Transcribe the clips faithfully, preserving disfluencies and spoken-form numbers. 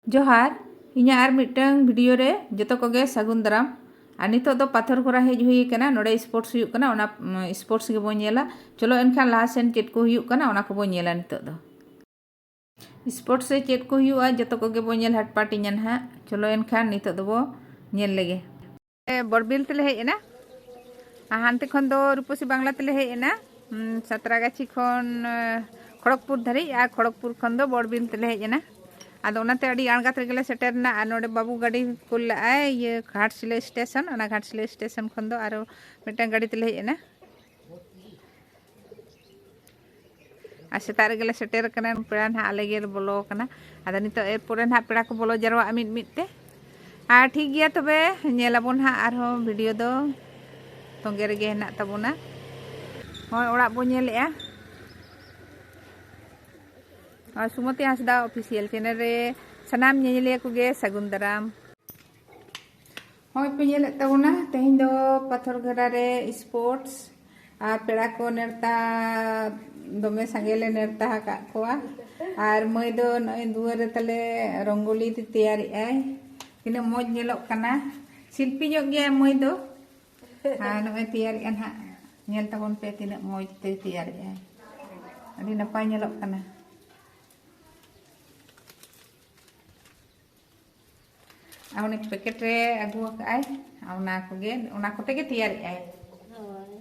ᱡᱚᱦᱟᱨ, ᱤᱧᱟᱹᱜ ᱟᱨ ᱢᱤᱫᱴᱟᱝ ᱵᱷᱤᱰᱤᱭᱳ ᱨᱮ ᱡᱚᱛᱚ ᱠᱚᱜᱮ ᱥᱟᱹᱜᱩᱱ ᱫᱟᱨᱟᱢ᱾ ᱟᱨ ᱱᱤᱛᱚᱜ ᱫᱚ ᱯᱟᱛᱷᱚᱨ ᱜᱷᱚᱨᱟ ᱦᱮᱡ ᱦᱩᱭ ᱟᱠᱟᱱᱟ, ᱱᱚᱰᱮ ᱥᱯᱳᱨᱴᱥ ᱦᱩᱭᱩᱜ ᱠᱟᱱᱟ, ᱚᱱᱟ ᱩᱢ, ᱥᱯᱳᱨᱴᱥ ᱜᱮᱵᱚᱱ ᱧᱮᱞᱟ᱾ ᱪᱚᱞᱚ ᱮᱱᱠᱷᱟᱱ ᱞᱟᱦᱟ ᱥᱮᱱ ᱪᱮᱫ ᱠᱚ ᱦᱩᱭᱩᱜ ᱠᱟᱱᱟ, ᱚᱱᱟ ᱠᱚᱵᱚᱱ ᱧᱮᱞᱟ ᱱᱤᱛᱚᱜ ᱫᱚ᱾ ᱥᱯᱳᱨᱴᱥ ᱨᱮ ᱪᱮᱫ ᱠᱚ ᱦᱩᱭᱩᱜᱼᱟ, ᱡᱚᱛᱚ ᱠᱚᱜᱮ ᱵᱚᱱ ᱧᱮᱞ ᱦᱟᱴᱯᱟᱴᱤᱧᱟ ᱱᱟᱦᱟᱜ᱾ ᱪᱚᱞᱚ ᱮᱱᱠᱷᱟᱱ ᱱᱤᱛᱚᱜ ᱫᱚᱵᱚ ᱧᱮᱞ ᱞᱮᱜᱮ᱾ ᱵᱚᱲᱵᱤᱞ ᱛᱮᱞᱮ ᱦᱮᱡ ᱮᱱᱟ᱾ ᱟᱨ ᱦᱟᱱᱛᱮ ᱠᱷᱚᱱ ᱫᱚ ᱨᱩᱯᱚᱥᱤ ᱵᱟᱝᱞᱟ ᱛᱮᱞᱮ ᱦᱮᱡ ᱮᱱᱟ᱾ ᱩᱢ, ᱥᱟᱛᱨᱟᱜᱟᱪᱷᱤ ᱠᱷᱚᱱ, ᱮ, ᱠᱷᱚᱲᱚᱜᱽᱯᱩᱨ ᱫᱷᱟᱹᱨᱤᱡ, ᱟᱨ ᱠᱷᱚᱲᱚᱜᱽᱯᱩᱨ ᱠᱷᱚᱱ ᱫᱚ ᱵᱚᱲᱵᱤᱞ ᱛᱮᱞᱮ ᱦᱮᱡ ᱮᱱᱟ᱾ ᱟᱫᱚ ᱚᱱᱟᱛᱮ ᱟᱹᱰᱤ ᱟᱬᱜᱟᱛ ᱨᱮᱜᱮ ᱞᱮ ᱥᱮᱴᱮᱨ ᱮᱱᱟ᱾ ᱟᱨ ᱱᱚᱰᱮ ᱵᱟᱹᱵᱩ ᱜᱟᱹᱰᱤ ᱠᱩᱞ ᱞᱮᱫᱼᱟᱭ, ᱤᱭᱟᱹ, ᱜᱷᱟᱴᱥᱤᱞᱟᱹ ᱥᱴᱮᱥᱚᱱ, ᱚᱱᱟ ᱜᱷᱟᱴᱥᱤᱞᱟᱹ ᱥᱴᱮᱥᱚᱱ ᱠᱷᱚᱱ ᱫᱚ ᱟᱨᱚ ᱢᱤᱫᱴᱟᱝ ᱜᱟᱹᱰᱤ ᱛᱮᱞᱮ ᱦᱮᱡ ᱮᱱᱟ᱾ ᱟᱨ ᱥᱮᱛᱟᱜ ᱨᱮᱜᱮ ᱞᱮ ᱥᱮᱴᱮᱨ ᱟᱠᱟᱱᱟ, ᱯᱮᱲᱟ ᱱᱟᱦᱟᱜ ᱟᱞᱮ ᱜᱮᱞᱮ ᱵᱚᱞᱚ ᱟᱠᱟᱱᱟ᱾ ᱟᱫᱚ ᱱᱤᱛᱚᱜ ᱮᱨᱯᱚᱨᱮ ᱱᱟᱦᱟᱜ ᱯᱮᱲᱟ ᱠᱚ ᱵᱚᱞᱚ ᱡᱟᱨᱣᱟᱜᱼᱟ ᱢᱤᱫ ᱢᱤᱫ ᱛᱮ᱾ ᱟᱨ ᱴᱷᱤᱠ ᱜᱮᱭᱟ ᱛᱚᱵᱮ, ᱧᱮᱞ ᱟᱵᱚᱱ ᱱᱟᱦᱟᱜ ᱟᱨᱦᱚᱸ ᱵᱷᱤᱰᱤᱭᱳ ᱫᱚ ᱛᱚᱸᱜᱮ ᱨᱮᱜᱮ ᱦᱮᱱᱟᱜ ᱛᱟᱵᱚᱱᱟ᱾ ᱦᱳᱭ, ᱚᱲᱟᱜ ᱵᱚᱱ ᱧᱮᱞᱮᱜᱼᱟ᱾ ᱟᱨ ᱥᱩᱢᱚᱛᱤ ᱦᱟᱸᱥᱫᱟ ᱚᱯᱷᱤᱥᱤᱭᱟᱞ ᱪᱮᱱᱮᱞ ᱨᱮ ᱥᱟᱱᱟᱢ ᱧᱮᱧᱮᱞᱤᱭᱟᱹ ᱠᱚᱜᱮ ᱥᱟᱹᱜᱩᱱ ᱫᱟᱨᱟᱢ᱾ ᱦᱳᱭ ᱯᱮ ᱧᱮᱞᱮᱫ ᱛᱟᱵᱚᱱᱟ, ᱛᱮᱦᱮᱧ ᱫᱚ ᱯᱟᱛᱷᱚᱨ ᱜᱷᱟᱰᱟ ᱨᱮ ᱥᱯᱳᱨᱴᱥ ᱟᱨ ᱯᱮᱲᱟ ᱠᱚ ᱱᱮᱣᱛᱟ ᱫᱚᱢᱮ ᱥᱟᱸᱜᱮ ᱞᱮ ᱱᱮᱣᱛᱟ ᱟᱠᱟᱫ ᱠᱚᱣᱟ᱾ ᱟᱨ ᱢᱟᱹᱭ ᱫᱚ ᱱᱚᱜᱼᱚᱭ ᱫᱩᱣᱟᱹᱨ ᱨᱮ ᱛᱟᱞᱮ ᱨᱚᱝᱜᱳᱞᱤ ᱛᱮᱭᱟᱨᱮᱜᱼᱟᱭ, ᱛᱤᱱᱟᱹᱜ ᱢᱚᱡᱽ ᱧᱮᱞᱚᱜ ᱠᱟᱱᱟ᱾ ᱥᱤᱞᱯᱤ ᱧᱚᱜ ᱜᱮᱭᱟᱭ ᱢᱟᱹᱭ ᱫᱚ᱾ ᱟᱨ ᱱᱚᱜᱼᱚᱭ ᱛᱮᱭᱟᱨᱮᱜᱼᱟ ᱱᱟᱦᱟᱜ, ᱧᱮᱞ ᱛᱟᱵᱚᱱ ᱯᱮ ᱛᱤᱱᱟᱹᱜ ᱢᱚᱡᱽ ᱛᱮ ᱛᱮᱭᱟᱨᱮᱜᱼᱟᱭ, ᱟᱹᱰᱤ ᱱᱟᱯᱟᱭ ᱧᱮᱞᱚᱜ ᱠᱟᱱᱟ᱾ ᱟᱨ ᱚᱱᱮ ᱯᱮᱠᱮᱴ ᱨᱮ ᱟᱹᱜᱩ ᱟᱠᱟᱫᱼᱟᱭ, ᱚᱱᱟ ᱠᱚᱜᱮ, ᱚᱱᱟ ᱠᱚᱛᱮ ᱜᱮ ᱛᱮᱭᱟᱨᱮᱜᱼᱟᱭ᱾ ᱦᱳᱭ᱾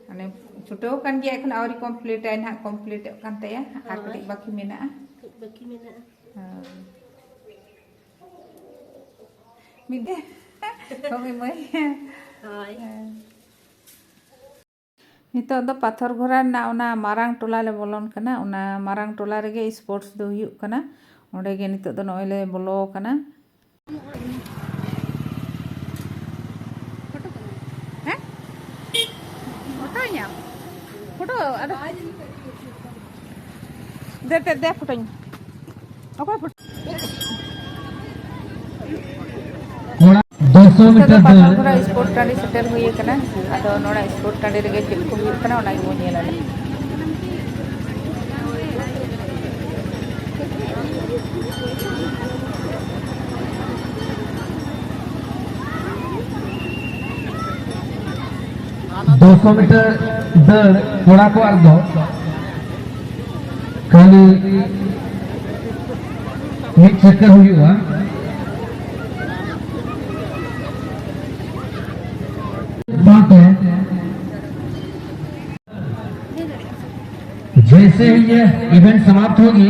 ᱢᱟᱱᱮ ᱪᱷᱩᱴᱟᱹᱣ ᱟᱠᱟᱱ ᱜᱮᱭᱟ, ᱮᱠᱷᱚᱱ ᱟᱹᱣᱨᱤ ᱠᱚᱢᱯᱞᱤᱴᱟᱭ ᱱᱟᱦᱟᱜ, ᱠᱚᱢᱯᱞᱤᱴᱚᱜ ᱠᱟᱱ ᱛᱟᱭᱟ, ᱟᱨ ᱦᱳᱭ᱾ ᱠᱟᱹᱴᱤᱡ ᱵᱟᱹᱠᱤ ᱢᱮᱱᱟᱜᱼᱟ᱾ ᱠᱟᱹᱡ ᱵᱟᱹᱠᱤ ᱢᱮᱱᱟᱜᱼᱟ᱾ ᱦᱳᱭ᱾ ᱢᱤᱫ ᱫᱮ ᱠᱚᱢᱤ ᱢᱟᱹᱭ᱾ ᱦᱳᱭ᱾ ᱦᱮᱸ᱾ ᱱᱤᱛᱚᱜ ᱫᱚ ᱯᱟᱛᱷᱚᱨ ᱜᱷᱚᱨᱟ ᱨᱮᱱᱟᱜ ᱚᱱᱟ ᱢᱟᱨᱟᱝ ᱴᱚᱞᱟ ᱞᱮ ᱵᱚᱞᱚᱱ ᱠᱟᱱᱟ᱾ ᱚᱱᱟ ᱢᱟᱨᱟᱝ ᱴᱚᱞᱟ ᱨᱮᱜᱮ ᱥᱯᱳᱨᱴᱥ ᱫᱚ ᱦᱩᱭᱩᱜ ᱠᱟᱱᱟ᱾ ᱚᱸᱰᱮ ᱜᱮ ᱱᱤᱛᱚᱜ ᱫᱚ ᱱᱚᱜᱼᱚᱭ ᱞᱮ ᱵᱚᱞᱚ ᱟᱠᱟᱱᱟ᱾ ᱦᱮᱸ? ᱯᱷᱳᱴᱳᱧᱟᱢ? ᱯᱷᱳᱴᱳ? ᱟᱫᱚ ᱫᱮ, ᱫᱮ, ᱫᱮ, ᱯᱷᱳᱴᱳᱧ᱾ ᱚᱠᱚᱭ ᱯᱷᱳᱴᱳ? ᱫᱩᱥᱚ ᱱᱤᱛᱚᱜ ᱫᱚ ᱢᱤᱴᱟᱨ ᱯᱟᱛᱷᱚᱨ ᱫᱟᱹᱲ᱾ ᱜᱷᱚᱨᱟ ᱥᱯᱳᱨᱴ ᱴᱟᱺᱰᱤ ᱥᱮᱴᱮᱨ ᱦᱩᱭ ᱟᱠᱟᱱᱟ᱾ ᱟᱫᱚ ᱱᱚᱰᱮ ᱥᱯᱳᱨᱴ ᱴᱟᱺᱰᱤ ᱨᱮᱜᱮ ᱪᱮᱫ ᱠᱚ ᱦᱩᱭᱩᱜ ᱠᱟᱱᱟ, ᱚᱱᱟ ᱜᱮᱵᱚᱱ ᱧᱮᱞᱟ᱾ ᱫᱩᱥᱚ ᱢᱤᱴᱟᱨ ᱫᱟᱹᱲ ᱠᱚᱲᱟ ᱠᱚᱣᱟᱜ ᱫᱚ ᱠᱷᱟᱹᱞᱤ ᱢᱤᱫ ᱪᱟᱹᱠᱟᱹ ᱦᱩᱭᱩᱜᱼᱟ᱾ ᱥᱟᱶᱛᱮ जैसे ही ये इवेंट समाप्त होगी,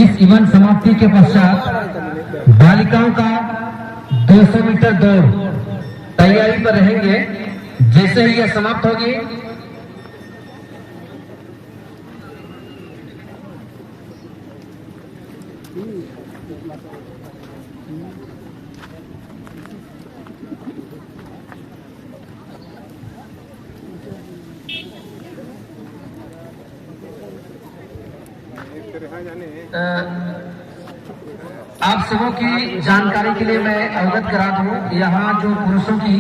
इस इवेंट समाप्ति के पश्चात बालिकाओं का दो सौ मीटर दौड़ तैयारी पर रहेंगे। जैसे ही ये समाप्त होगी, अ, आप सबों की जानकारी के लिए मैं अवगत करा दूं, यहाँ जो पुरुषों की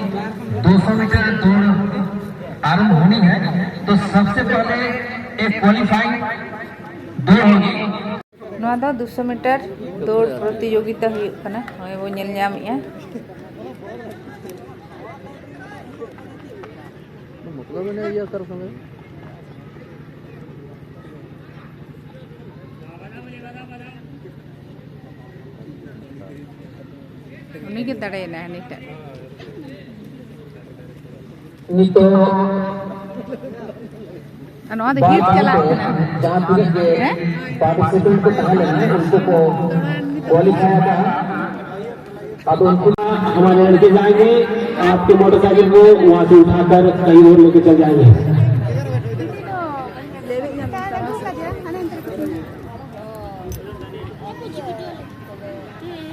दो सौ मीटर दौड़ आरंभ होनी है, तो सबसे पहले एक क्वालिफाइंग दौड़ होगी। ᱱᱚᱣᱟ ᱫᱚ ᱫᱩᱥᱚ ᱢᱤᱴᱟᱨ ᱫᱟᱹᱲ ᱯᱨᱚᱛᱤᱡᱳᱜᱤᱛᱟ ᱦᱩᱭᱩᱜ ᱠᱟᱱᱟ᱾ ᱱᱚᱜᱼᱚᱭ ᱵᱚᱱ ᱧᱮᱞ ᱧᱟᱢᱮᱜᱼᱟ᱾ मतलब है ना, ये कर समय। ᱩᱱᱤᱜᱮ ᱫᱟᱲᱮᱭᱮᱱᱟᱭ ᱦᱟᱹᱱᱤᱴᱟᱜ᱾ ᱱᱤᱛᱚᱜ ᱟᱨ ᱱᱚᱣᱟ ᱫᱚ ᱦᱤᱴ ᱪᱟᱞᱟᱜ ᱠᱟᱱᱟ᱾ ᱡᱟᱦᱟᱸ ᱛᱤᱱᱟᱹᱜ ᱜᱮ ᱦᱮᱸ? ᱯᱟᱨᱴᱤᱥᱤᱯᱮᱱᱴ ᱠᱚ ᱛᱟᱦᱮᱸ ᱞᱮᱱᱟ, ᱩᱱᱠᱩ ᱠᱚ ᱠᱳᱣᱟᱞᱤᱯᱷᱟᱭ ᱟᱠᱟᱱᱟ᱾ ᱟᱫᱚ ᱩᱱᱠᱩ ᱦᱢᱟᱨᱮ ᱞᱟᱲᱠᱮ ᱡᱟᱭᱮᱸᱜᱮ, ᱟᱯᱠᱮ ᱢᱚᱴᱚᱨᱥᱟᱭᱠᱮᱞ ᱠᱚ ᱣᱟᱦᱟᱸ ᱥᱮ ᱩᱴᱷᱟᱠᱟᱨ ᱠᱟᱦᱤᱸ ᱚᱨ ᱞᱮᱠᱮ ᱪᱟᱞ ᱡᱟᱭᱮᱸᱜᱮ᱾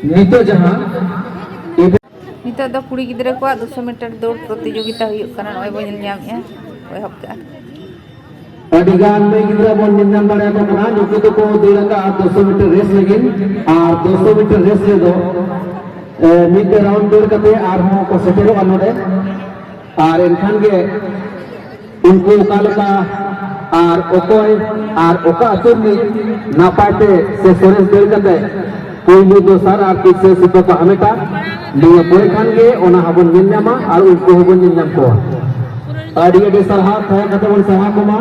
ᱱᱤᱛᱚᱜ ᱡᱟᱦᱟᱸ ᱱᱤᱛᱚᱜ ᱫᱚ ᱠᱩᱲᱤ ᱜᱤᱫᱽᱨᱟᱹ ᱠᱚᱣᱟᱜ ᱫᱩᱥᱚ ᱢᱤᱴᱟᱨ ᱫᱟᱹᱲ ᱯᱨᱚᱛᱤᱡᱳᱜᱤᱛᱟ ᱦᱩᱭᱩᱜ ᱠᱟᱱᱟ᱾ ᱱᱚᱜᱼᱚᱭ ᱵᱚᱱ ᱧᱮᱞ ᱧᱟᱢᱮᱜᱼᱟ, ᱠᱚ ᱮᱦᱚᱵ ᱠᱟᱜᱼᱟ᱾ ᱟᱹᱰᱤ ᱜᱟᱱ ᱢᱟᱹᱭ ᱜᱤᱫᱽᱨᱟᱹ ᱵᱚᱱ ᱧᱮᱞ ᱧᱟᱢ ᱫᱟᱲᱮᱭᱟᱠᱚ ᱠᱟᱱᱟ, ᱱᱩᱠᱩ ᱫᱚᱠᱚ ᱫᱟᱹᱲ ᱟᱠᱟᱫᱼᱟ ᱫᱩᱥᱚ ᱢᱤᱴᱟᱨ ᱨᱮᱥ ᱞᱟᱹᱜᱤᱫ᱾ ᱟᱨ ᱫᱩᱥᱚ ᱢᱤᱴᱟᱨ ᱨᱮᱥ ᱨᱮᱫᱚ, ᱮ, ᱢᱤᱫ ᱨᱟᱣᱩᱱᱰ ᱫᱟᱹᱲ ᱠᱟᱛᱮ ᱟᱨᱦᱚᱸ ᱠᱚ ᱥᱮᱴᱮᱨᱚᱜᱼᱟ ᱱᱚᱰᱮ᱾ ᱟᱨ ᱮᱱᱠᱷᱟᱱ ᱜᱮ ᱩᱱᱠᱩ ᱚᱠᱟ ᱞᱮᱠᱟ ᱟᱨ ᱚᱠᱚᱭ ᱟᱨ ᱚᱠᱟ ᱟᱹᱛᱩ ᱨᱤᱱᱤᱡ ᱱᱟᱯᱟᱭ ᱛᱮ ᱥᱮ ᱥᱚᱨᱮᱥ ᱫᱟᱹᱲ ᱠᱟᱛᱮ ᱯᱩᱭᱞᱩ, ᱫᱚᱥᱟᱨ ᱟᱨ ᱛᱤᱥᱟᱹ ᱥᱤᱨᱯᱟᱹ ᱠᱚ ᱦᱟᱢᱮᱴᱟ, ᱱᱤᱭᱟᱹ ᱯᱚᱨᱮ ᱠᱷᱟᱱ ᱜᱮ ᱚᱱᱟ ᱦᱚᱸᱵᱚᱱ ᱧᱮᱞ ᱧᱟᱢᱟ ᱟᱨ ᱩᱱᱠᱩ ᱦᱚᱸᱵᱚᱱ ᱧᱮᱞ ᱧᱟᱢ ᱠᱚᱣᱟ᱾ ᱟᱹᱰᱤ ᱟᱹᱰᱤ ᱥᱟᱨᱦᱟᱣ, ᱛᱟᱦᱮᱸ ᱠᱟᱛᱮ ᱵᱚᱱ ᱥᱟᱨᱦᱟᱣ ᱠᱚᱢᱟ᱾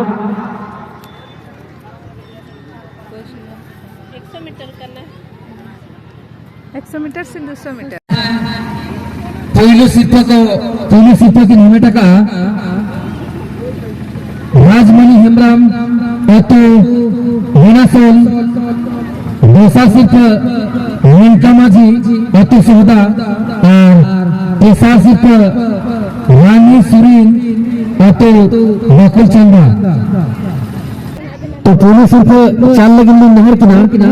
ᱮᱠᱥᱚ ᱢᱤᱴᱟᱨ ᱠᱟᱱᱟ᱾ ᱮᱠᱥᱚ ᱢᱤᱴᱟᱨ ᱥᱮ ᱫᱩᱥᱚ ᱢᱤᱴᱟᱨ? ᱯᱩᱭᱞᱩ ᱥᱤᱨᱯᱟᱹ ᱠᱚ, ᱯᱩᱭᱞᱩ ᱥᱤᱨᱯᱟᱹ ᱠᱤᱱ ᱦᱟᱢᱮᱴ ᱟᱠᱟᱫᱼᱟ ᱨᱟᱡᱽᱢᱚᱱᱤ ᱦᱮᱢᱵᱨᱚᱢ, ᱟᱹᱛᱩ ᱢᱮᱱᱟᱥᱳᱞ᱾ ᱫᱚᱥᱟᱨ ᱥᱤᱨᱯᱟᱹ ᱢᱮᱱᱠᱟ ᱢᱟᱹᱡᱷᱤ, ᱟᱹᱛᱩ ᱥᱚᱦᱫᱟ᱾ ᱟᱨ ᱛᱮᱥᱟᱨ ᱥᱤᱨᱯᱟᱹ ᱨᱟᱱᱤ ᱥᱩᱨᱤᱱ, ᱟᱹᱛᱩ ᱵᱟᱠᱩᱞ ᱪᱟᱸᱫᱟ᱾ ᱛᱚ, ᱯᱩᱭᱞᱩ ᱥᱤᱨᱯᱟᱹ ᱪᱟᱞ ᱞᱟᱹᱜᱤᱫ ᱞᱤᱧ ᱱᱮᱦᱚᱨ ᱠᱤᱱᱟ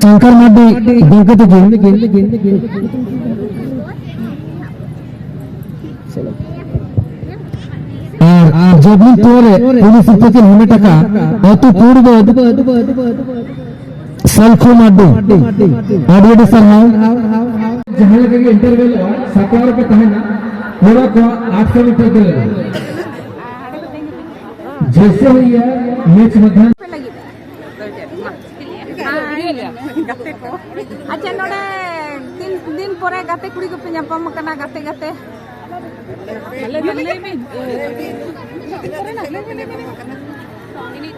ᱥᱚᱝᱠᱚᱨ ᱢᱟᱨᱰᱤ ᱜᱚᱢᱠᱮ ᱛᱟᱹᱠᱤᱱ᱾ ᱟᱨ ᱡᱟᱵᱞᱤᱱ ᱛᱷᱨᱳ ᱨᱮ ᱯᱩᱭᱞᱩ ᱥᱤᱨᱯᱟᱹ ᱠᱤᱱ ᱦᱟᱢᱮᱴ ᱟᱠᱟᱫ ᱟᱹᱛᱩ ᱯᱩᱲᱵᱟᱹᱫ ᱥᱟᱞᱠᱷᱩ ᱢᱟᱨᱰᱤ, ᱟᱹᱰᱤ ᱟᱹᱰᱤ ᱥᱟᱨᱦᱟᱣ᱾ ᱡᱟᱦᱟᱸ ᱞᱮᱠᱟ ᱜᱮ ᱤᱱᱴᱟᱨᱵᱷᱮᱞᱚᱜᱼᱟ, ᱥᱟᱯᱲᱟᱣ ᱨᱮᱯᱮ ᱛᱟᱦᱮᱱᱟ᱾ ᱠᱚᱲᱟ ᱠᱚᱣᱟᱜ ᱟᱴᱥᱚ ᱢᱤᱴᱟᱨ ᱫᱟᱹᱲ᱾ ᱡᱮᱭᱥᱮ ᱦᱩᱭ ᱜᱮᱭᱟ ᱢᱮᱪ ᱢᱟᱫᱷᱭᱟᱢ᱾ ᱟᱪᱪᱷᱟ, ᱱᱚᱰᱮ ᱛᱤᱱ ᱫᱤᱱ ᱯᱚᱨᱮ ᱜᱟᱛᱮ ᱠᱩᱲᱤ ᱠᱚᱯᱮ ᱧᱟᱯᱟᱢ ᱠᱟᱱᱟ, ᱜᱟᱛᱮ ᱜᱟᱛᱮ? ᱞᱟᱹᱭ ᱢᱮ᱾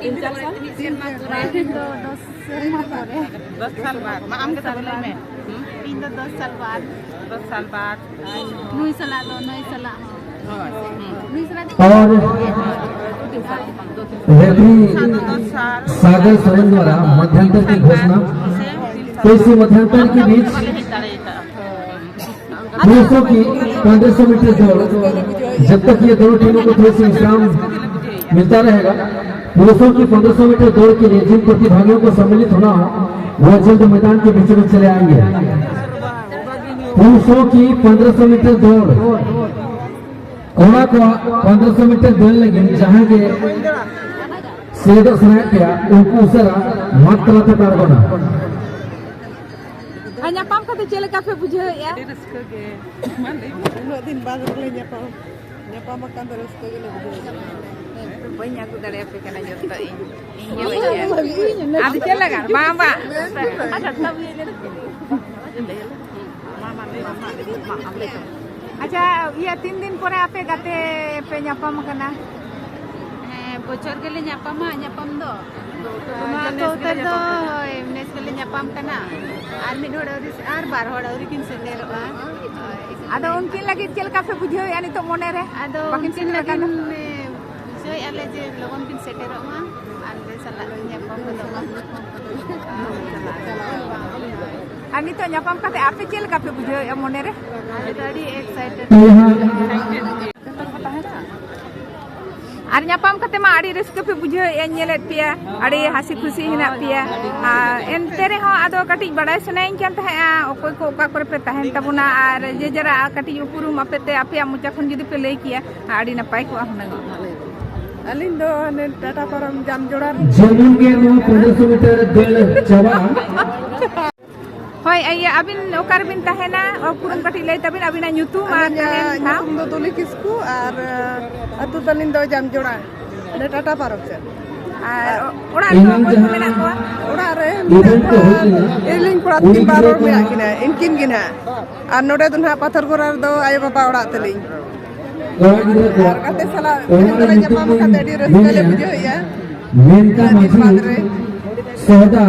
ᱛᱤᱱ ᱪᱟᱨ ᱥᱟᱞ? ᱛᱤᱱ ᱥᱮᱨᱢᱟ ᱯᱚᱨᱮ᱾ ᱤᱧ ᱫᱚ ᱫᱚᱥ ᱥᱮᱨᱢᱟ ᱯᱚᱨᱮ᱾ ᱫᱚᱥ ᱥᱟᱞ ᱵᱟᱫ᱾ ᱢᱟ ᱟᱢ ᱜᱮ ᱛᱚᱵᱮ ᱞᱟᱹᱭ ᱢᱮ᱾ ᱦᱩᱸ? ᱤᱧ ᱫᱚ ᱫᱚᱥ ᱥᱟᱞ ᱵᱟᱫ᱾ ᱫᱚᱥ ᱥᱟᱞ ᱵᱟᱫ᱾ ᱱᱩᱭ ᱥᱟᱞᱟᱜ ᱫᱚ, ᱱᱩᱭ ᱥᱟᱞᱟᱜ ᱦᱚᱸ᱾ ᱦᱳᱭ᱾ ᱦᱩᱸ᱾ ᱱᱩᱭ ᱥᱟᱞᱟᱜ ᱫᱚ ᱟᱨ ᱨᱮᱯᱷᱟᱨᱤ ᱥᱟᱫᱚ ᱫᱚᱥ ᱥᱟᱞ᱾ ᱥᱟᱜᱚᱨ ᱥᱚᱨᱮᱱ ᱫᱣᱟᱨᱟ ᱢᱚᱫᱷᱭᱟᱱᱛᱚᱨ ᱠᱤ ᱜᱷᱳᱥᱱᱟ᱾ ᱛᱚ ᱤᱥᱤ ᱢᱚᱫᱷᱭᱟᱱᱛᱚᱨ ᱠᱤ ᱵᱤᱪ ᱵᱟᱞᱮ ᱦᱮᱡ ᱫᱟᱲᱮ ᱟᱠᱟᱫᱼᱟ᱾ पुरुषों की पन्द्रह सौ मीटर दौड़, जब तक ये दोनों टीमों को थोड़ी सी विश्राम मिलता रहेगा, पुरुषों की पन्द्रह सौ मीटर दौड़ के लिए जिन प्रतिभागियों को सम्मिलित होना हो, वो जल्द मैदान के बीचों बीच चले आएंगे। पुरुषों की पन्द्रह सौ मीटर दौड़, ᱠᱚᱲᱟ ᱠᱚᱣᱟᱜ ᱯᱚᱱᱫᱽᱨᱚᱥᱚ ᱢᱤᱴᱟᱨ ᱫᱟᱹᱲ ᱞᱟᱹᱜᱤᱫ ᱡᱟᱦᱟᱸᱭ ᱜᱮ ᱥᱮᱞᱮᱫᱚᱜ ᱥᱟᱱᱟᱭᱮᱫ ᱯᱮᱭᱟ, ᱩᱱᱠᱩ ᱩᱥᱟᱹᱨᱟ ᱢᱟᱴᱷ ᱛᱟᱞᱟ ᱛᱮᱯᱮ ᱟᱬᱜᱚᱱᱟ᱾ ᱟᱨ ᱧᱟᱯᱟᱢ ᱠᱟᱛᱮ ᱪᱮᱫ ᱞᱮᱠᱟ ᱯᱮ ᱵᱩᱡᱷᱟᱹᱣᱮᱫᱼᱟ? ᱟᱹᱰᱤ ᱨᱟᱹᱥᱠᱟᱹ ᱜᱮ᱾ ᱢᱟ ᱞᱟᱹᱭ ᱢᱮ᱾ ᱩᱱᱟᱹᱜ ᱫᱤᱱ ᱵᱟᱫᱽ ᱨᱮᱞᱮ ᱧᱟᱯᱟᱢ, ᱧᱟᱯᱟᱢ ᱟᱠᱟᱱ ᱫᱚ ᱨᱟᱹᱥᱠᱟᱹ ᱜᱮᱞᱮ ᱵᱩᱡᱷᱟᱹᱣᱮᱫᱼᱟ᱾ ᱵᱟᱹᱧ ᱟᱹᱜᱩ ᱫᱟᱲᱮᱭᱟᱯᱮ ᱠᱟᱱᱟ ᱡᱚᱛᱚ ᱤᱧ᱾ ᱤᱧ ᱜᱮ ᱵᱟᱹᱧ ᱟᱹᱜᱩ᱾ ᱟᱫᱚ ᱪᱮᱫ ᱞᱟᱜᱟᱜ? ᱵᱟᱝ, ᱵᱟᱝ᱾ ᱟᱪᱪᱷᱟ, ᱛᱟᱵ ᱤᱭᱟᱹ ᱞᱮ ᱢᱟ, ᱢᱟ, ᱞᱟᱹᱭ ᱢᱮ, ᱢᱟ, ᱢᱟ, ᱟᱢ ᱞᱟᱹᱭ ᱢᱮ᱾ ᱟᱪᱪᱷᱟ, ᱤᱭᱟᱹ, ᱛᱤᱱ ᱫᱤᱱ ᱯᱚᱨᱮ ᱟᱯᱮ ᱜᱟᱛᱮ ᱯᱮ ᱧᱟᱯᱟᱢ ᱠᱟᱱᱟ? ᱦᱮᱸ, ᱵᱚᱪᱷᱚᱨ ᱜᱮᱞᱮ ᱧᱟᱯᱟᱢᱟ, ᱧᱟᱯᱟᱢ ᱫᱚ᱾ ᱟᱨ ᱡᱚᱛᱚ ᱩᱛᱟᱹᱨ ᱫᱚ, ᱦᱳᱭ, ᱢᱮᱥ ᱨᱮᱞᱮ ᱧᱟᱯᱟᱢ ᱠᱟᱱᱟ᱾ ᱟᱨ ᱢᱤᱫ ᱦᱚᱲ ᱟᱹᱣᱨᱤ, ᱟᱨ ᱵᱟᱨ ᱦᱚᱲ ᱟᱹᱣᱨᱤ ᱠᱤᱱ ᱥᱮᱴᱮᱨᱚᱜᱼᱟ᱾ ᱦᱳᱭ᱾ ᱟᱫᱚ ᱩᱱᱠᱤᱱ ᱞᱟᱹᱜᱤᱫ ᱪᱮᱫ ᱞᱮᱠᱟ ᱯᱮ ᱵᱩᱡᱷᱟᱹᱣᱮᱫᱼᱟ ᱱᱤᱛᱚᱜ ᱢᱚᱱᱮ ᱨᱮ? ᱟᱫᱚ ᱵᱟᱹᱠᱤᱱ ᱩᱱᱠᱤᱱ ᱥᱮᱴᱮᱨ ᱞᱟᱹᱜᱤᱫ ᱟᱠᱟᱱᱟ? ᱵᱩᱡᱷᱟᱹᱣᱮᱫᱼᱟ ᱞᱮ ᱡᱮ ᱞᱚᱜᱚᱱ ᱠᱤᱱ ᱥᱮᱴᱮᱨᱚᱜ ᱢᱟ, ᱟᱨ ᱞᱮ ᱪᱟᱞᱟᱜ ᱧᱟᱯᱟᱢ ᱜᱚᱫᱚᱜ ᱢᱟ᱾ ᱟᱨ ᱱᱤᱛᱚᱜ ᱧᱟᱯᱟᱢ ᱠᱟᱛᱮ ᱟᱯᱮ ᱪᱮᱫ ᱞᱮᱠᱟ ᱯᱮ ᱵᱩᱡᱷᱟᱹᱣᱮᱫᱼᱟ ᱢᱚᱱᱮ ᱨᱮ? ᱟᱞᱮ ᱫᱚ ᱟᱹᱰᱤ excited᱾ ᱟᱨ ᱧᱟᱯᱟᱢ ᱠᱟᱛᱮ ᱢᱟ ᱟᱹᱰᱤ ᱨᱟᱹᱥᱠᱟᱹ ᱯᱮ ᱵᱩᱡᱷᱟᱹᱣᱮᱫᱼᱟ, ᱧᱮᱞᱮᱫ ᱯᱮᱭᱟ, ᱟᱹᱰᱤ ᱦᱟᱹᱥᱤ ᱠᱷᱩᱥᱤ ᱦᱮᱱᱟᱜ ᱯᱮᱭᱟ᱾ ᱟᱨ ᱮᱱᱛᱮ ᱨᱮᱦᱚᱸ ᱟᱫᱚ ᱠᱟᱹᱴᱤᱡ ᱵᱟᱲᱟᱭ ᱥᱟᱱᱟᱭᱤᱧ ᱠᱟᱱ ᱛᱟᱦᱮᱸᱫᱼᱟ, ᱚᱠᱚᱭ ᱠᱚ ᱚᱠᱟ ᱠᱚᱨᱮ ᱯᱮ ᱛᱟᱦᱮᱱ ᱛᱟᱵᱚᱱᱟ, ᱟᱨ ᱡᱮ ᱡᱟᱨᱟᱜ ᱠᱟᱹᱴᱤᱡ ᱩᱯᱨᱩᱢ ᱟᱯᱮ ᱛᱮ ᱟᱯᱮᱭᱟᱜ ᱢᱚᱪᱟ ᱠᱷᱚᱱ ᱡᱩᱫᱤ ᱯᱮ ᱞᱟᱹᱭ ᱠᱮᱭᱟ, ᱟᱹᱰᱤ ᱱᱟᱯᱟᱭ ᱠᱚᱜᱼᱟ ᱦᱩᱱᱟᱹᱝ᱾ ᱟᱹᱞᱤᱧ ᱫᱚ ᱦᱟᱱᱮ ᱴᱟᱴᱟ ᱯᱟᱨᱚᱢ ᱡᱟᱢᱡᱚᱲᱟ ᱨᱮ᱾ ᱡᱮᱢᱚᱱ ᱜᱮ ᱱᱚᱣᱟ ᱯᱚᱸᱫᱽᱨᱚᱥᱚ ᱢᱤᱴᱟᱨ ᱫᱟᱹᱲ ᱪᱟᱵᱟᱜᱼᱟ᱾ ᱦᱳᱭ, ᱤᱭᱟᱹ, ᱟᱹᱵᱤᱱ ᱚᱠᱟ ᱨᱮᱵᱤᱱ ᱛᱟᱦᱮᱱᱟ? ᱩᱯᱨᱩᱢ ᱠᱟᱹᱴᱤᱡ ᱞᱟᱹᱭ ᱛᱟᱵᱤᱱ, ᱟᱹᱵᱤᱱᱟᱜ ᱧᱩᱛᱩᱢ ᱟᱨ ᱟᱹᱞᱤᱧᱟᱜ ᱛᱟᱦᱮᱱ ᱴᱷᱟᱶ? ᱧᱩᱛᱩᱢ ᱫᱚ ᱫᱩᱞᱤ ᱠᱤᱥᱠᱩ ᱟᱨ, ᱟᱹᱛᱩ ᱛᱟᱹᱞᱤᱧ ᱫᱚ ᱡᱟᱢᱡᱚᱲᱟ, ᱚᱸᱰᱮ ᱴᱟᱴᱟ ᱯᱟᱨᱚᱢ ᱥᱮᱫ᱾ ᱟᱨ ᱚᱲᱟᱜ ᱨᱮᱫᱚ ᱚᱠᱚᱭ ᱠᱚ ᱢᱮᱱᱟᱜ ᱠᱚᱣᱟ? ᱚᱲᱟᱜ ᱨᱮ ᱢᱮᱱᱟᱜ ᱠᱚᱣᱟ, ᱤᱧ ᱠᱚᱲᱟ ᱛᱟᱹᱠᱤᱱ ᱵᱟᱨ ᱦᱚᱲ ᱢᱮᱱᱟᱜ ᱠᱤᱱᱟ, ᱤᱱᱠᱤᱱ ᱜᱮ ᱱᱟᱦᱟᱜ᱾ ᱟᱨ ᱱᱚᱰᱮ ᱫᱚ ᱱᱟᱦᱟᱜ ᱯᱟᱛᱷᱚᱨ ᱜᱚᱨᱟ ᱨᱮᱫᱚ ᱟᱭᱳ ᱵᱟᱵᱟ ᱚᱲᱟᱜ ᱛᱟᱹᱞᱤᱧ᱾ ᱟᱨ ᱜᱟᱛᱮ ᱥᱟᱞᱟᱜ ᱛᱮᱦᱮᱧ ᱫᱚᱞᱮ ᱧᱟᱯᱟᱢ ᱟᱠᱟᱱ ᱛᱮ ᱟᱹᱰᱤ ᱨᱟᱹᱥᱠᱟᱹ ᱞᱮ ᱵᱩᱡᱷᱟᱹᱣᱮᱫᱼᱟ᱾ ᱢᱮᱱᱠᱷᱟᱱ ᱩᱱᱟᱹᱜ ᱫᱤᱱ ᱵᱟᱫᱽ ᱨᱮ᱾ ᱥᱚᱦᱫᱟ᱾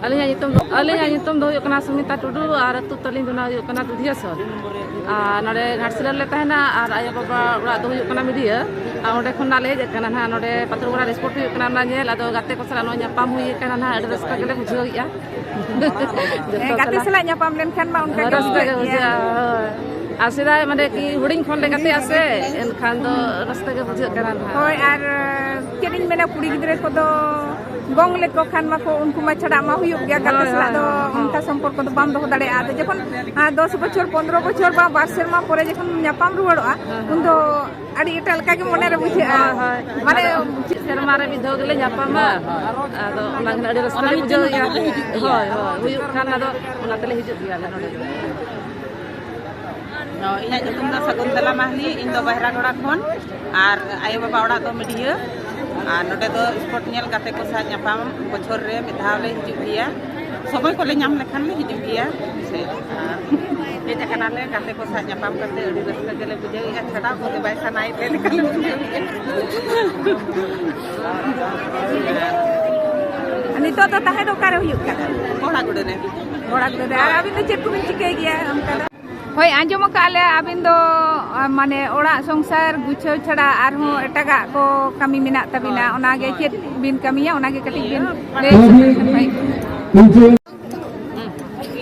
ᱟᱹᱞᱤᱧᱟᱜ ᱧᱩᱛᱩᱢ ᱫᱚ, ᱟᱹᱞᱤᱧᱟᱜ ᱧᱩᱛᱩᱢ ᱫᱚ ᱦᱩᱭᱩᱜ ᱠᱟᱱᱟ ᱥᱩᱢᱤᱛᱟ ᱴᱩᱰᱩ ᱟᱨ ᱟᱹᱛᱩ ᱛᱟᱹᱞᱤᱧ ᱫᱚ ᱱᱟᱦᱟᱜ ᱦᱩᱭᱩᱜ ᱠᱟᱱᱟ ᱫᱩᱫᱷᱤᱭᱟᱹ ᱥᱚᱦᱚᱨ᱾ ᱟᱨ ᱱᱚᱰᱮ ᱜᱷᱟᱴᱥᱤᱞᱟᱹ ᱨᱮᱞᱮ ᱛᱟᱦᱮᱱᱟ ᱟᱨ ᱟᱭᱳᱼᱵᱟᱵᱟ ᱚᱲᱟᱜ ᱫᱚ ᱦᱩᱭᱩᱜ ᱠᱟᱱᱟ ᱢᱤᱰᱤᱭᱟᱹ᱾ ᱟᱨ ᱚᱸᱰᱮ ᱠᱷᱚᱱ ᱱᱟᱜ ᱞᱮ ᱦᱮᱡ ᱟᱠᱟᱱᱟ ᱱᱟᱦᱟᱜ ᱱᱚᱰᱮ ᱯᱟᱛᱷᱚᱨ ᱜᱚᱲᱟ ᱨᱮ ᱥᱯᱳᱨᱴ ᱦᱩᱭᱩᱜ ᱠᱟᱱᱟ ᱚᱱᱟ ᱧᱮᱞ᱾ ᱟᱫᱚ ᱜᱟᱛᱮ ᱠᱚ ᱥᱟᱞᱟᱜ ᱱᱚᱜᱼᱚᱭ ᱧᱟᱯᱟᱢ ᱦᱩᱭ ᱟᱠᱟᱱᱟ ᱱᱟᱦᱟᱜ, ᱟᱹᱰᱤ ᱨᱟᱹᱥᱠᱟᱹ ᱜᱮᱞᱮ ᱵᱩᱡᱷᱟᱹᱣᱮᱫᱼᱟ᱾ ᱦᱮᱸ, ᱜᱟᱛᱮ ᱥᱟᱞᱟᱜ ᱧᱟᱯᱟᱢ ᱞᱮᱱᱠᱷᱟᱱ ᱢᱟ ᱚᱱᱠᱟ ᱜᱮ ᱨᱟᱹᱥᱠᱟᱹ ᱜᱮ ᱵᱩᱡᱷᱟᱹᱜ ᱜᱮᱭᱟ᱾ ᱵᱩᱡᱷᱟᱹᱜᱼᱟ, ᱦᱳᱭ᱾ ᱟᱨ ᱥᱮᱫᱟᱭ ᱢᱟᱱᱮ ᱠᱤ ᱦᱩᱰᱤᱧ ᱠᱷᱚᱱ ᱞᱮ ᱜᱟᱛᱮᱜᱼᱟ ᱥᱮ, ᱮᱱᱠᱷᱟᱱ ᱫᱚ ᱨᱟᱹᱥᱠᱟᱹ ᱜᱮ ᱵᱩᱡᱷᱟᱹᱜ ᱠᱟᱱᱟ ᱱᱟᱦᱟᱜ᱾ ᱦᱳᱭ, ᱟᱨ ᱪᱮᱫ ᱤᱧ ᱢᱮᱱᱟ, ᱠᱩᱲᱤ ᱜᱤᱫᱽᱨᱟᱹ ᱠᱚᱫᱚ ᱜᱚᱝ ᱞᱮᱠᱚ ᱠᱷᱟᱱ ᱢᱟᱠᱚ ᱩᱱᱠᱩ ᱢᱟ ᱪᱷᱟᱰᱟᱜ ᱢᱟ ᱦᱩᱭᱩᱜ ᱜᱮᱭᱟ, ᱜᱟᱛᱮ ᱦᱳᱭ, ᱥᱟᱞᱟᱜ ᱦᱳᱭ, ᱫᱚ ᱦᱳᱭ᱾ ᱚᱱᱠᱟ ᱥᱚᱢᱯᱚᱨᱠᱚ ᱫᱚ ᱵᱟᱢ ᱫᱚᱦᱚ ᱫᱟᱲᱮᱭᱟᱜᱼᱟ᱾ ᱟᱫᱚ ᱡᱚᱠᱷᱚᱱ, ᱟᱸ, ᱫᱚᱥ ᱵᱚᱪᱷᱚᱨ, ᱯᱚᱱᱫᱽᱨᱚ ᱵᱚᱪᱷᱚᱨ ᱵᱟ ᱵᱟᱨ ᱥᱮᱨᱢᱟ ᱯᱚᱨᱮ ᱡᱚᱠᱷᱚᱱ ᱧᱟᱯᱟᱢ ᱨᱩᱣᱟᱹᱲᱚᱜᱼᱟ, ᱦᱳᱭ, ᱦᱳᱭ᱾ ᱩᱱᱫᱚ ᱟᱹᱰᱤ ᱮᱴᱟᱜ ᱞᱮᱠᱟ ᱜᱮ ᱢᱚᱱᱮ ᱨᱮ ᱵᱩᱡᱷᱟᱹᱜᱼᱟ᱾ ᱦᱳᱭ, ᱦᱳᱭ᱾ ᱢᱟᱱᱮ ᱟᱫᱚ ᱪᱮᱫ ᱥᱮᱨᱢᱟ ᱨᱮ ᱢᱤᱫ ᱫᱷᱟᱣ ᱜᱮᱞᱮ ᱧᱟᱯᱟᱢᱟ, ᱟᱫᱚ ᱚᱱᱟ ᱜᱮ ᱟᱹᱰᱤ ᱨᱟᱹᱥᱠᱟᱹ ᱞᱮ ᱵᱩᱡᱷᱟᱹᱣᱮᱫᱼᱟ᱾ ᱦᱳᱭ, ᱦᱳᱭ, ᱦᱩᱭᱩᱜ ᱠᱷᱟᱱ ᱟᱫᱚ ᱚᱱᱟ ᱛᱮᱞᱮ ᱦᱤᱡᱩᱜ ᱜᱮᱭᱟ ᱟᱞᱮ ᱱᱚᱰᱮ ᱫᱚ᱾ ᱚ, ᱤᱧᱟᱹᱜ ᱧᱩᱛᱩᱢ ᱫᱚ ᱥᱟᱹᱜᱩᱱᱛᱟᱞᱟ ᱢᱟᱦᱞᱤ, ᱤᱧ ᱫᱚ ᱵᱟᱦᱨᱟᱜᱚᱲᱟ ᱠᱷᱚᱱ᱾ ᱟᱨ ᱟᱭᱳᱼᱵᱟᱵᱟ ᱚᱲᱟᱜ ᱫᱚ ᱢᱤᱰᱤᱭᱟᱹ᱾ ᱟᱨ ᱱᱚᱰᱮ ᱫᱚ ᱥᱯᱳᱨᱴ ᱧᱮᱞ ᱜᱟᱛᱮ ᱠᱚ ᱥᱟᱶ ᱧᱟᱯᱟᱢ ᱵᱚᱪᱷᱚᱨ ᱨᱮ ᱢᱤᱫ ᱫᱷᱟᱣ ᱞᱮ ᱦᱤᱡᱩᱜ ᱜᱮᱭᱟ᱾ ᱥᱚᱢᱚᱭ ᱠᱚᱞᱮ ᱧᱟᱢ ᱞᱮᱠᱷᱟᱱ ᱞᱮ ᱦᱤᱡᱩᱜ ᱜᱮᱭᱟ᱾ ᱥᱮ, ᱟᱨ ᱦᱮᱡ ᱟᱠᱟᱱᱟᱞᱮ, ᱜᱟᱛᱮ ᱠᱚ ᱥᱟᱶ ᱧᱟᱯᱟᱢ ᱠᱟᱛᱮ ᱟᱹᱰᱤ ᱨᱟᱹᱥᱠᱟᱹ ᱜᱮᱞᱮ ᱵᱩᱡᱷᱟᱹᱣᱮᱫᱼᱟ᱾ ᱪᱷᱟᱰᱟᱣ ᱠᱚᱜᱮ ᱵᱟᱭ ᱥᱟᱱᱟᱭᱮᱫ ᱞᱮ ᱞᱮᱠᱟ ᱞᱮ ᱵᱩᱡᱷᱟᱹᱣᱮᱫᱼᱟ᱾ ᱱᱤᱛᱚᱜ ᱫᱚ ᱛᱟᱦᱮᱸ ᱫᱚ ᱚᱠᱟᱨᱮ ᱦᱩᱭᱩᱜ ᱠᱟᱱᱟ? ᱵᱚᱲᱟᱜᱩᱲᱟᱹ ᱨᱮ᱾ ᱵᱚᱲᱟᱜᱩᱲᱟᱹ ᱨᱮ᱾ ᱟᱨ ᱟᱹᱵᱤᱱ ᱫᱚ ᱪᱮᱫ ᱠᱚᱵᱤᱱ ᱪᱤᱠᱟᱹᱭ ᱜᱮᱭᱟ ᱚᱱᱠᱟ ᱫᱚ? ᱦᱳᱭ, ᱟᱸᱡᱚᱢ ᱟᱠᱟᱫ ᱞᱮ ᱟᱹᱵᱤᱱ ᱫᱚ ᱟ, ᱢᱟᱱᱮ ᱚᱲᱟᱜ ᱥᱚᱝᱥᱟᱨ ᱜᱩᱪᱷᱟᱹᱣ ᱪᱷᱟᱲᱟ ᱟᱨᱦᱚᱸ ᱮᱴᱟᱜᱟᱜ ᱠᱚ ᱠᱟᱹᱢᱤ ᱢᱮᱱᱟᱜ ᱛᱟᱹᱵᱤᱱᱟ᱾ ᱚᱱᱟᱜᱮ ᱪᱮᱫ ᱵᱤᱱ ᱠᱟᱹᱢᱤᱭᱟ, ᱚᱱᱟᱜᱮ ᱠᱟᱹᱴᱤᱡ ᱵᱤᱱ ᱞᱟᱹᱭ ᱥᱚᱫᱚᱨ ᱞᱮᱠᱷᱟᱱ ᱵᱷᱟᱹᱜᱤ ᱠᱚᱜᱼᱟ᱾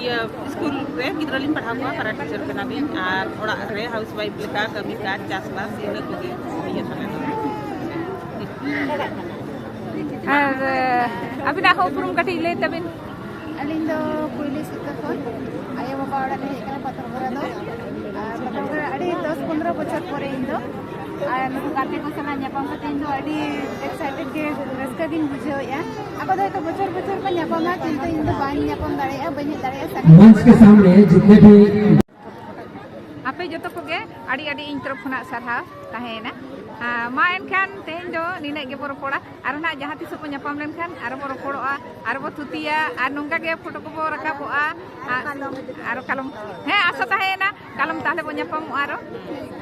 ᱤᱭᱟᱹ ᱥᱠᱩᱞ ᱨᱮ ᱜᱤᱫᱽᱨᱟᱹ ᱞᱤᱧ ᱯᱟᱲᱦᱟᱣ ᱠᱚᱣᱟ, ᱯᱮᱨᱟ ᱴᱤᱪᱟᱨ ᱠᱟᱱᱟᱞᱤᱧ, ᱟᱨ ᱚᱲᱟᱜ ᱨᱮ ᱦᱟᱣᱩᱥ ᱣᱟᱭᱤᱯ ᱞᱮᱠᱟ ᱠᱟᱹᱢᱤ ᱠᱟᱡᱽ, ᱪᱟᱥᱵᱟᱥ, ᱤᱱᱟᱹ ᱠᱚᱜᱮ ᱤᱭᱟᱹ ᱛᱟᱞᱮ ᱫᱚ᱾ ᱟᱨ ᱟᱹᱵᱤᱱᱟᱜ ᱦᱚᱸ ᱩᱯᱨᱩᱢ ᱠᱟᱹᱴᱤᱡ ᱞᱟᱹᱭ ᱛᱟᱵᱤᱱ᱾ ᱟᱹᱞᱤᱧ ᱫᱚ ᱠᱩᱭᱞᱤ ᱥᱤᱠᱟᱹ ᱠᱷᱚᱱ ᱟᱭᱳᱼᱵᱟᱵᱟ ᱚᱲᱟᱜ ᱞᱤᱧ ᱦᱮᱡ ᱟᱠᱟᱱᱟ ᱯᱟᱛᱷᱚᱨᱜᱚᱲᱟ ᱫᱚ᱾ ᱟᱨ ᱯᱟᱛᱷᱚᱨᱜᱚᱲᱟ ᱟᱹᱰᱤ ᱫᱚᱥ ᱯᱚᱱᱨᱚ ᱵᱚᱪᱷᱚᱨ ᱯᱚᱨᱮ ᱤᱧ ᱫᱚ ᱟᱨ ᱱᱩᱠᱩ ᱜᱟᱛᱮ ᱠᱚ ᱥᱟᱞᱟᱜ ᱧᱟᱯᱟᱢ ᱠᱟᱛᱮ ᱤᱧ ᱫᱚ ᱟᱹᱰᱤ ᱮᱠᱥᱟᱭᱴᱮᱰ ᱜᱮ, ᱨᱟᱹᱥᱠᱟᱹ ᱜᱤᱧ ᱵᱩᱡᱷᱟᱹᱣᱮᱫᱼᱟ᱾ ᱟᱠᱚ ᱫᱚ ᱦᱚᱭᱛᱳ ᱵᱚᱪᱷᱚᱨ ᱵᱚᱪᱷᱚᱨ ᱠᱚ ᱧᱟᱯᱟᱢᱟ, ᱠᱤᱱᱛᱩ ᱤᱧ ᱫᱚ ᱵᱟᱹᱧ ᱧᱟᱯᱟᱢ ᱫᱟᱲᱮᱭᱟᱜᱼᱟ, ᱵᱟᱹᱧ ᱦᱮᱡ ᱫᱟᱲᱮᱭᱟᱜᱼᱟ᱾ ᱥᱟᱺᱜᱤᱧ मंच के सामने जितने भी ᱟᱯᱮ ᱡᱚᱛᱚ ᱠᱚᱜᱮ ᱟᱹᱰᱤ ᱟᱹᱰᱤ ᱤᱧ ᱛᱚᱨᱚᱯ ᱠᱷᱚᱱᱟᱜ ᱥᱟᱨᱦᱟᱣ ᱛᱟᱦᱮᱸᱭᱮᱱᱟ᱾ ᱟᱨ ᱢᱟ ᱮᱱᱠᱷᱟᱱ ᱛᱮᱦᱮᱧ ᱫᱚ ᱱᱤᱱᱟᱹᱜ ᱜᱮᱵᱚ ᱨᱚᱯᱚᱲᱟ, ᱟᱨ ᱱᱟᱜ ᱡᱟᱦᱟᱸ ᱛᱤᱥᱚᱜ ᱵᱚ ᱧᱟᱯᱟᱢ ᱞᱮᱱᱠᱷᱟᱱ ᱟᱨᱚ ᱵᱚ ᱨᱚᱯᱚᱲᱚᱜᱼᱟ, ᱟᱨᱚ ᱵᱚ ᱛᱷᱩᱛᱤᱭᱟ, ᱟᱨ ᱱᱚᱝᱠᱟ ᱜᱮ ᱯᱷᱳᱴᱳ ᱠᱚᱵᱚ ᱨᱟᱠᱟᱵᱚᱜᱼᱟ᱾ ᱟᱨ ᱟᱨᱚ ᱠᱟᱞᱚᱢ, ᱦᱮᱸ, ᱟᱥᱟ ᱛᱟᱦᱮᱸᱭᱮᱱᱟ ᱠᱟᱞᱚᱢ ᱛᱟᱦᱞᱮ ᱵᱚ ᱧᱟᱯᱟᱢᱚᱜᱼᱟ ᱟᱨᱚ᱾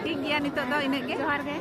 ᱴᱷᱤᱠ ᱜᱮᱭᱟ, ᱱᱤᱛᱚᱜ ᱫᱚ ᱤᱱᱟᱹᱜ ᱜᱮ, ᱡᱚᱦᱟᱨ ᱜᱮ᱾